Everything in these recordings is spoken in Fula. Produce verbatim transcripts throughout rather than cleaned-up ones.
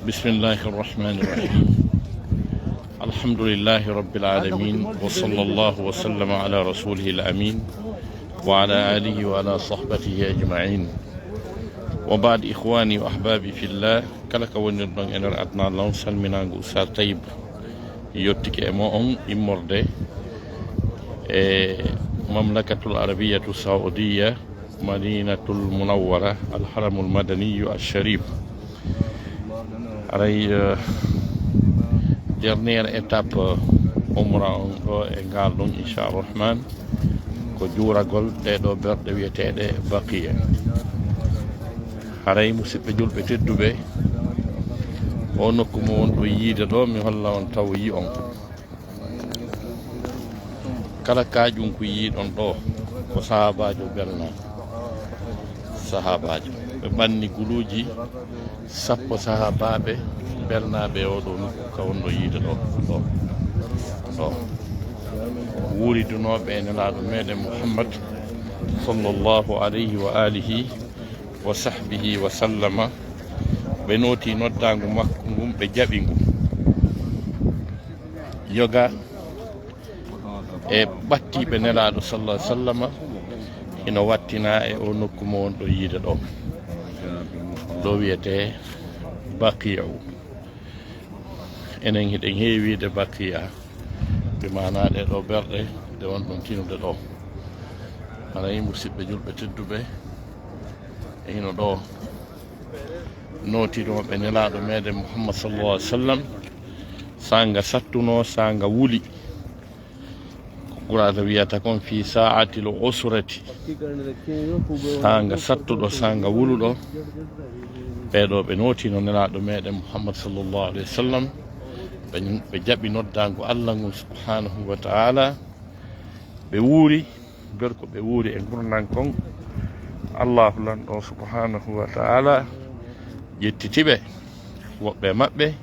بسم الله الرحمن الرحيم. الحمد لله رب العالمين، وصلى الله وسلم على رسوله الأمين، وعلى آله وعلى صحبه أجمعين. وبعد، إخواني وأحبابي في الله، kala ka wonirɗon e nder aduna, law salminaango Oustaz Taib yottike e mo on immorde e Mamlakatul Arabiyatu Saoudiya, Madinatul Munawwara, Al Haramul Madaniyu Al Sharif. Haray, eh, dernière étape, eh, umra on ɗo e ngal ɗon, inchallah rahman, ko juuragol ɗee ɗo berɗe wiyeteeɗe Baqiya. Haray, musidɓe julɓe tedduɓe, o nokku mo wonɗon yiide ɗo, mi holla on taw yi on. Kala kaƴum ko yiiɗon ɗo, ko sahaabaajo belnaa. Sahaabaajo. Ɓe ɓanni guluuji sappo sahaabaaɓe belnaaɓe e oɗo nokku ka wonɗon yiide ɗo. Ɗo. Ɗo. Wuuridunooɓe e Nelaaɗo meɗen Muhammad sallallahu alayhi wa alihi wa sahbihi wa sallama. Ɓe nooti noddaangu makko ngun, ɓe jaɓi ngu. Yoga e ɓattiiɓe Nelaaɗo sallallahu alaihi wa sallama hino wattinaa e o nokku mo wonɗon yiide ɗo. Ɗo wiyetee Baqi'u. Enen hiɗen heewi wiide Baqiya, bi maanaa ɗee ɗo berɗe ɗe wonɗon tinude ɗo. Haray, musidɓe julɓe tedduɓe, e hino ɗo nootinooɓe Nelaaɗo meɗen Muhammad sallallahu alaihi wa sallam, saanga sattunoo, saanga wuli. Ko Qur'aana wiyata kon, "Fi sa'atil usrati." Saanga sattuɗo, saanga wuluɗo. Ɓee ɗo ɓe nootino Nelaaɗo meɗen Muhammad sallallahu alaihi wa sallam. Ɓe, ɓe jaɓi noddaango Allah ngun subhanahu wa ta'ala. Ɓe wuuri, nder ko ɓe wuuri e ngurndan kon, Allahu Lanɗo subhanahu wa ta'ala ƴettiti ɓe. Woɓɓe maɓɓe,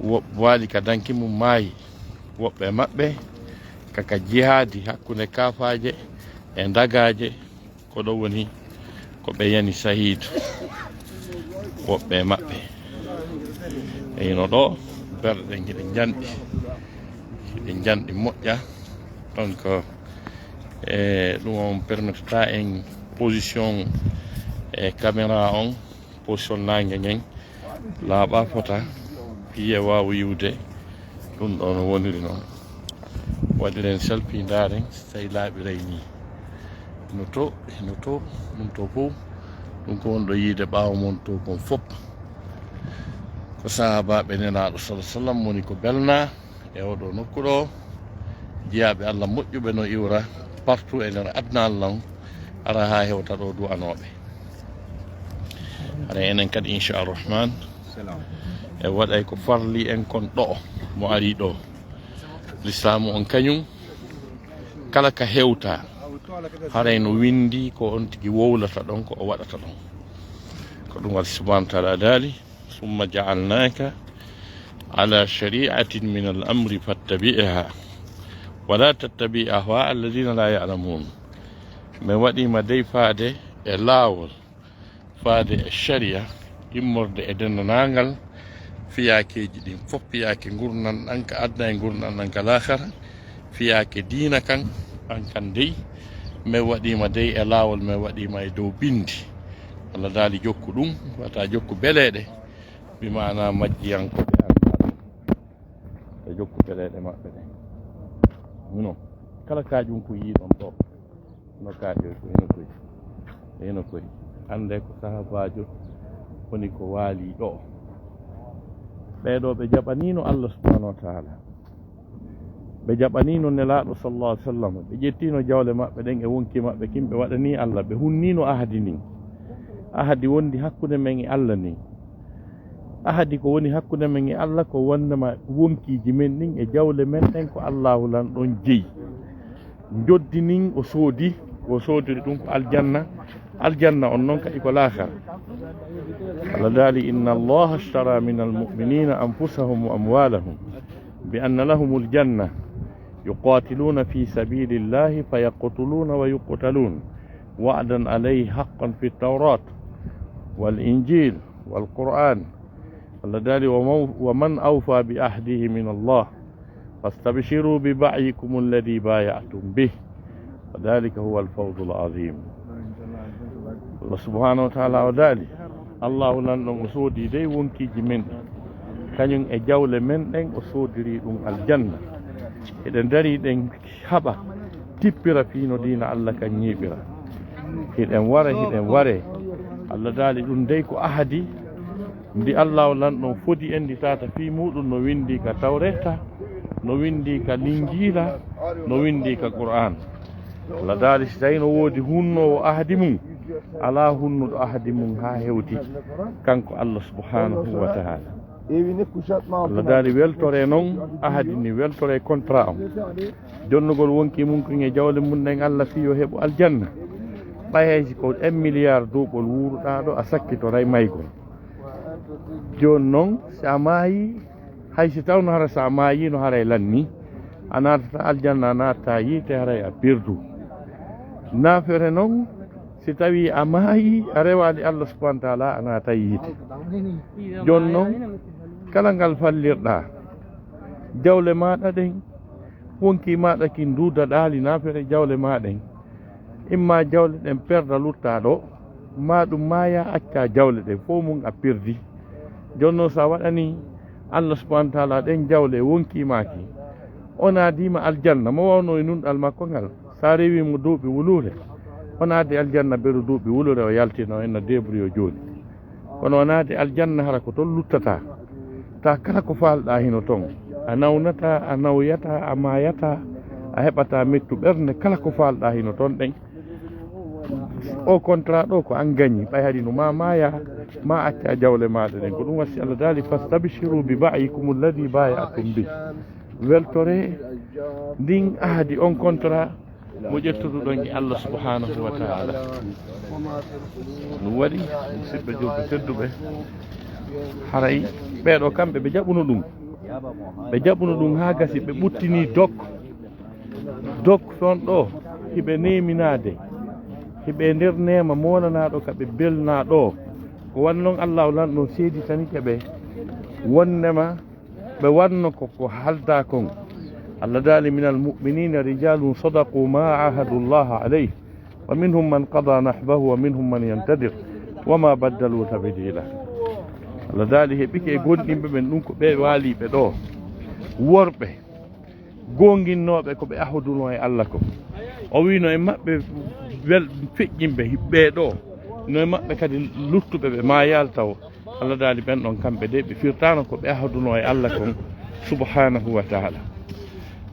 woɓɓe waali ka danki mum, maayi. Woɓɓe maɓɓe ka, ka jihaadi hakkunde kaafaaje e dagaaje, ko ɗo woni ko ɓe yani sahiid. Woɓɓe maɓɓe. E hino ɗo, berɗe ɗen hiɗe njanɗi. Hiɗe njanɗi moƴƴa. Donc, e ɗum on permettata en position e caméra on, position naange ngen laaɓa fota, piye waawa yiwde. Ɗum ɗo no woniri noon. Waɗiren selfie, ndaaren so tawi laaɓiray ni. Hino to, hino to, ɗum to fof, ɗum ko wonɗo yiide ɓaawo mon to kon fof. Ko sahaabaaɓe Nelaaɗo sallallahu alaihi wa sallam woni ko belnaa e oɗo nokku ɗo. Jiyaaɓe Allah moƴƴuɓe no iwra partout e nder aduna Allah on, ara haa hewta ɗo du'anooɓe. Hara enen kadi, inchallah rahman, e waɗay ko farli en kon ɗo, mo ari ɗo. Lislaamu on kañum, kala ka hewta, haray no windi ko on tigi wowlata ɗon, ko o waɗata ɗon. Ko ɗum waɗi subhanahu wa ta'ala daali, "Summa ja'alnaka ala shari'atin min al-amri fattabi'ha, wa la tattabi' ahwa alladhina la ya'lamun." Mi waɗi ma dey faade e laawol, faade e sharia, immorde e denndaangal fiyaakeeji ɗin fof, fiyaake ngurndan ɗan ka aduna e ngurndan ɗan ka laakhara, fiyaake diina kan, an kan dey, mi waɗi ma dey e laawol, mi waɗi ma e dow bindi. Allah daali, "Jokku ɗum, wata jokku beleeɗe," bi maanaa majjiyankooɓe an. E jokku beleeɗe maɓɓe ɗen. Mino, kala kaƴum ko yiiɗon ɗo, no kaƴoy ko hino koy. E hino koy. Annde ko sahaabaajo woni ko waali ɗo. Ɓee ɗo ɓe jaɓaniino Allah subhanahu wa ta'ala. Ɓe jaɓaniino Nelaaɗo sallallahu alaihi wa sallam. Ɓe ƴettiino jawle maɓɓe ɗen e wonki maɓɓe kin, ɓe waɗanii Allah. Ɓe hunniino ahadi ndin. Ahadi wondi hakkunde men e Allah ndin. Ahadi ko woni hakkunde men e Allah ko wondema wonkiiji men ɗin e jawle men ɗen ko Allahu Lanɗo on jeyi. Njoddi ndin o soodi, o soodiri ɗum ko aljanna. Aljanna on non kadi ko laakhara. Allah daali, "Inna Allaha ashtara min al-mu'minina anfusahum wa amwalahum bi anna lahumul janna. Yuqatiluna fi sabilillahi fayaqtuluna wa yuqtalun. Wa'dan alayhi haqqan fi at-Tawrat wal Injil wal Qur'an." Allah daali, "Wa man, wa man awfa bi ahdihi min Allah, fastabshiru bi ba'yikum alladhi bay'atum bih, wa dhalika huwa al-fawzu al-azim." Allah subhanahu wa ta'ala o daali, Allahu lanɗo o soodi dey wonkiiji men ɗin, kañum e jawle men ɗen, o soodiri ɗum aljanna. Eɗen dari ɗen haɓa tippira fii no diina Allah kan ñiiɓira. Hiɗen ware, hiɗen ware. Allah daali ɗum dey ko ahadi ndi Allahu lanɗo fodi en ndi tata fii muɗum no windi ka Tawreta, no windi ka Linjiila, no windi ka Qur'an. Allah daali si tawi no woodi hunnoowo ahadi mum, alaa hunnuɗo ahadi mum haa hewti kanko Allah subhanahu wa ta'ala. Allah daali weltore non ahadi ndi, weltore contrat on. Jonnugol wonki mum ko e jawle mum ɗen Allah fii yo heɓu aljanna. Ɓay hay si ko un milliard duuɓol wuuruɗaa ɗo a sakkitoray maygol. Jooni non si a maayi, hay si tawno hara si a maayi no haray lanni, a naatata aljanna, a naatata yiite, haray a perdu. Naafere non si tawi a maayi a rewaali Allah subhanahu wa ta'ala a naatay yiite. Jooni non kala ngal fallirɗaa, jawle maaɗa ɗen, wonki maaɗa kin duudaɗaali naafere jawle maa ɗen, imma jawle ɗen perda luttaa ɗo, maa ɗum maaya accaa jawle ɗen, fow mum a perdi. Jooni non si a waɗani Allah subhanahu wa ta'ala ɗen jawle e wonki maaki, o naadiima aljanna mo wawno e nunɗal makko ngal, si a rewi mo duuɓi wuluure, o naadi aljanna beru duuɓi wuluure, o yaltino en na débrouille jooni. Kono o naati aljanna hara ko ton luttata. Ta kala ko faalɗaa hino ton. A nawnataa, a nawyataa, a maayataa, a heɓataa mettu ɓernde, kala ko faalɗaa hino ton ɗen. O contrat ɗo ko an gañi, ɓay haɗi no ma maaya, ma acca jawle maaɗa ɗen. Ko ɗum wasi Allah daali, "Fastabshiru bi ba'yikum alladhi bay'atum bi." Weltore ndin ahadi, on contrat mo ƴettuduɗon e Allah subhanahu wa ta'ala. Ɗum waɗi, musidɓe julɓe tedduɓe, haray ɓeeɗo kamɓe ɓe jaɓuno ɗum. Ɓe jaɓuno ɗum haa gasi, ɓe ɓuttinii dok. Dok ton ɗo, hiɓe neeminaade, hiɓe nder neema moolanaaɗo ka ɓe belnaa ɗo. Ko wano non Allahu lanɗo seeditanike ɓe wonnema ɓe wanno ko, ko halda kon. Allah daali, "Minal mu'minina rijalun sadaqu ma ahadu Allaha alayhi, wa minhum man qada nahbahu, wa minhum man yantadir, wa ma baddalu tabdila." Allah daali, heɓike e gonɗinɓe ɓen, ɗum ko ɓe waaliɓe ɗo, worɓe goonginnooɓe ko ɓe ahuduno e Allah ko. O wiino e maɓɓe wel-, feƴƴinɓe ɓee ɗo, no e maɓɓe kadi luttuɓe ɓe ma yaltawo. Allah daali ɓen ɗon kamɓe de ɓe firtaano ko ɓe ahaduno e Allah kon subhanahu wa ta'ala.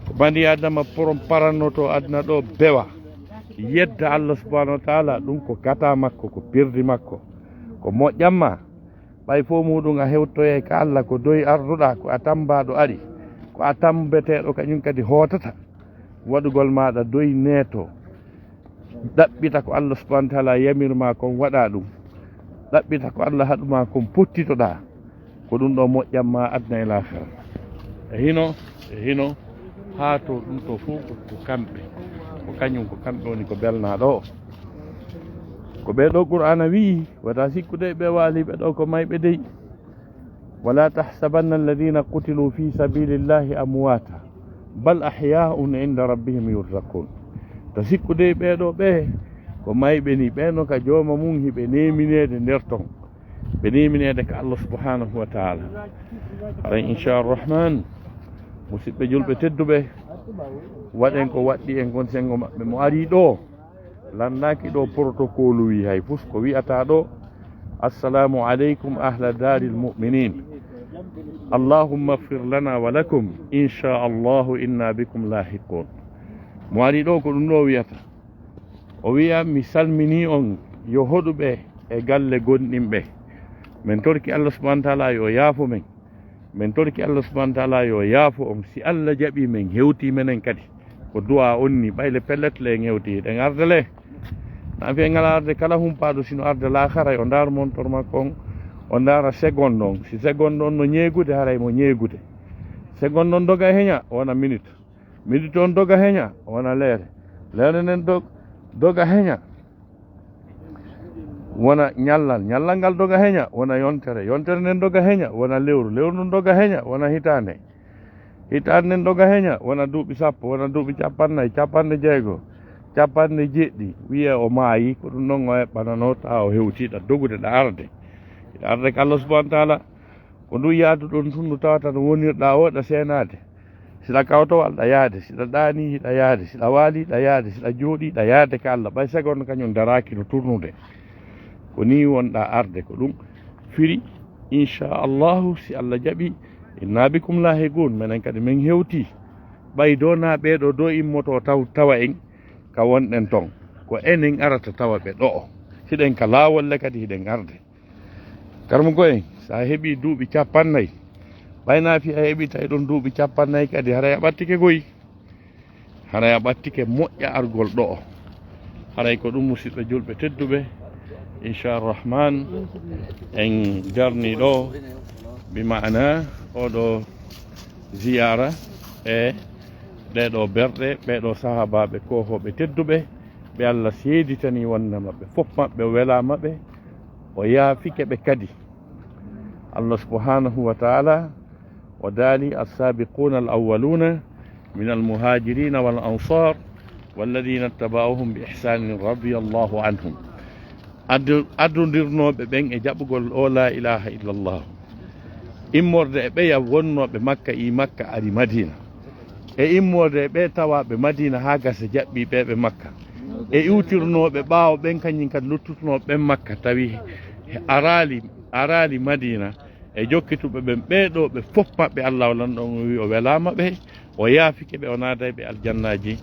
Ko bani Adama poron parannoto aduna ɗo bewa, yedda Allah subhanahu wa ta'ala, ɗum ko gata makko, ko perdi makko. Ko moƴƴamma, ɓay fof muɗum a hewtoye ka Allah ko doy arduɗa, ko a tambaɗo ari, ko a tambeteɗo kañum kadi hootata. Waɗugol maɗa doy neeto. Ɗaɓɓita ko Allah subhanahu wa ta'ala yamir ma kon, waɗa ɗum. Ɗaɓɓita ko Allah haɗu ma kon, pottitoɗa. Ko ɗum ɗo moƴƴan ma aduna e laakhira. E hino, e hino, haa to ɗum to fof ko, ko kamɓe. Ko kañum, ko kamɓe woni ko belna ɗo. Ko ɓe ɗo Qur'aana wi'i, wata sikkude ɓe waaliɓe ɗo ko mayɓe dey. ولا تحسبن الذين قتلوا في سبيل الله أمواتا بل أحياء عند ربهم يرزقون. Ta sikkude ɓee ɗo ɓe ko mayɓe ni, ɓe no ka jooma mum hiɓe nemineede nder ton. Ɓe nemineede ka Allah subhanahu wa ta'ala. Haray, insha Arrahman, musidɓe julɓe tedduɓe, waɗen ko waɗɗi en kon sengo maɓɓe mo ari ɗo. Lanndaki ɗo protocole wi hay fus ko wi'ata ɗo, "Assalamu aleykum ahla daril mu'minin. Allahumma ighfir lana wa lakum. Insha Allahu inna bikum lahiqun." Mo ari ɗo ko ɗum ɗo wi'ata. O wi'a, "Mi salmini on yo hoɗuɓe e galle gonɗinɓe. Men torki Allah subhanahu wa ta'ala yo yaafo men." Men torki Allah subhanahu wa ta'ala yo yaafo on. Si Allah jaɓi men, hewti menen kadi. Ko du'a on ni, ɓayle pellet le en hewti, ɗen arde le. Na fi en ala arde kala humpaɗo sino arde laakhara, o ndaara montor makko on, o ndaara seconde on. Si seconde on no ñeegude, haray mo ñeegude. Seconde on doga heña, wona minute. Minute on doga heña, wona leere. Leere nden dog-, doga heña. Wona ñallal, ñallal ngal doga heña, wona yontere, yontere nden doga heña, wona lewru, lewru ndun doga heña, wona hitaande, hitaande nden doga heña, wona duuɓi sappo, wona duuɓi capannay, capanɗe jeego, capanɗe jeeɗiɗi, wiye o maayi, ko ɗum ɗon o eɓɓananoo, tawa o hewti ɗa dogude ɗa arde. Hiɗa arde ka Allah subhanahu wa taala, ko ndu yaaduɗon tun ndu tawata no wonirɗa o ɗa seenaade. Siɗa kawtowal ɗa yaade, siɗa ɗaani hiɗa yaade, siɗa waali ɗa yaade, siɗa jooɗi ɗa yaade ka Allah, ɓay segon kañum daraaki no turnude. Ko ni wonɗa arde, ko ɗum firi, inchallahu, si Allah jaɓi, inna bikum lahiqun, menen kadi min hewti. Ɓay do na ɓeeɗo do immoto taw, tawa en ka wonɗen ton, ko enen arata tawa ɓe ɗo'o. Hiɗen ka laawol le kadi hiɗen arde. Karmuko en, sa heɓi duuɓi capannay, ɓay na fi a heɓi tawi ɗon duuɓi capannay kadi, haray a ɓattike goy. Haray a ɓattike moƴƴa argol ɗo'o. Haray ko ɗum, musidɓe julɓe tedduɓe, inchalrahman, en jarni ɗo, bi ma'ana oɗo ziyara e ɗeɗo berɗe, ɓeɗo sahabaɓe kohoɓe tedduɓe, ɓe Allah seeditani wonde maɓɓe fof maɓɓe o welama ɓe, o yaafike ɓe kadi. Allah subhanahu wa taala o daali, "As-sabiquna al-awwaluna min al-muhajirina wal ansar walladina ittaba'uhum bi ihsanin radiyallahu anhum." Addu-, addondirnooɓe ɓen e jaɓugol o la ilaha illallah, immorde e ɓeya wonnooɓe Makka, i Makka ari Madina, e immorde e ɓe tawaaɓe Madina haa gasa jaɓɓi ɓe ɓe Makka, e iwtirnooɓe ɓaawo ɓen kañum kadi luttutunooɓe ɓen Makka, tawi araali, araali Madina, e jokkituɓe ɓen, ɓee ɗoo ɓe fof maɓɓe, Allah o lanɗo on o wi o welaama ɓe, o yaafike ɓe, o naaday ɓe aljannaaji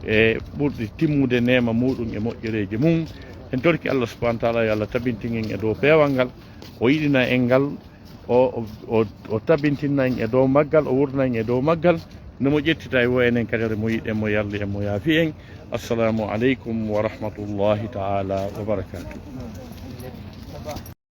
e ɓurɗi timmude neema muuɗum e moƴƴereeji mum. En torki Allah subhanahu wa taala yo Allah tabintin en e dow peewal ngal, o yiɗina en ngal, o, o, o, o tabintinna en e dow maggal, o wurna en e dow maggal, nde mo ƴettita e wo enen kadi, mo yiɗi en, mo yarli en, mo yaafi en. Assalamu aleykum wa rahmatullahi taala wa barakatuh.